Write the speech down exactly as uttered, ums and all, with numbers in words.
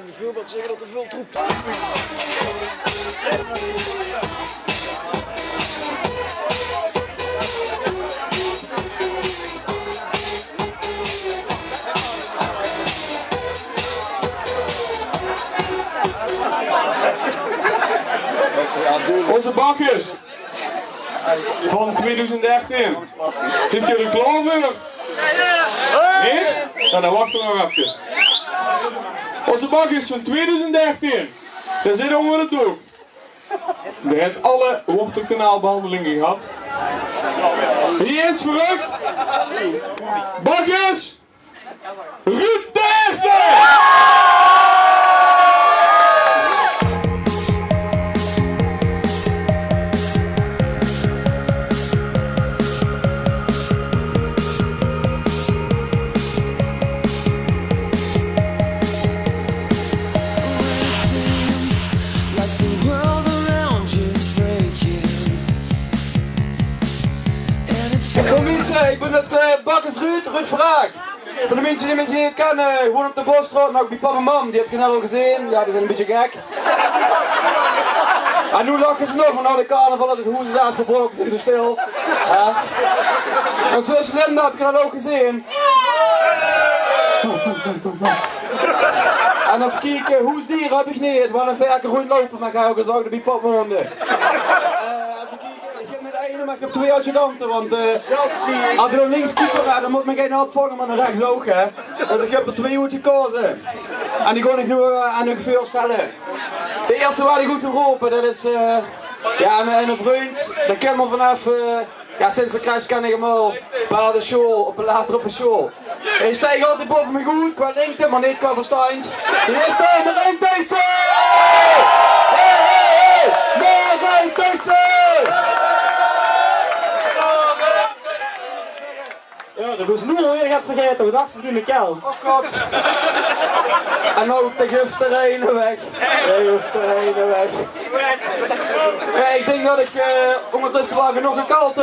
Bijvoorbeeld zeggen dat er veel troep. Ózze Bakkes van tweeduizend dertien. Zit geer d'r klaor veur? Neet? Noe, dan wachte v'r nog efkes. Ózze Bakkes van tweeduizend dertien. Dae zit ónger de dook. Dae haet alle wortelkanaalbehandelinge gehad. Hie is veur uch Bakkes Ruud d'n Ierste! Kom minse, ich bön 't, eh, Bakkes Ruud, Ruud Vraag. Veur de minse die mich neet kènne, ich woon op de Bosstraot, noe, bie pap en mam, die höb ich net al gezeen. Jao, die zeen e bietje gek. En noe lache ze nog, mer nao de carnaval, es 't hoes is aafgebraoke, zeen ze stil. Jao. En zoe slim, det höb ich net ouch gezeen. En effe kieke, hoesdiere höb ich neet, waal e verke róndjloupe, mer ich höb al gezag det bie pap woonde. Eh, effe kieke, ich höb neet eine, mer ich höb twee adjudante, want, eh, es ich nao links kiek, jao, dan mót mich eine opvange, mer nao rechs ouch, hè. Dus ich höb d'r twee oetgekaoze. En die gaon ich noe, eh, aan uch veurstelle. De ierste wae ich good gerope, det is, eh, jao, eine, eine vrundj. Dae kènt me vanaaf, eh, jao, sinds de crèche kèn ich 'm al. Op de sjool, op de latere sjool. Hae steit altied baove mich oet, qua lingte, mer neet qua verstandj. Dae is dao, Marijn Thijssen! Hey, hey, hey! Marijn Thijssen! Jao, det waas noe alweer get vergaete. Waat dachs se, die Michael? Och god. En noe, dae guf d'r eine weg. Dae guf d'r eine weg. Jao, ich dink det ich, eh, óngertösse waal genóg gekald höb.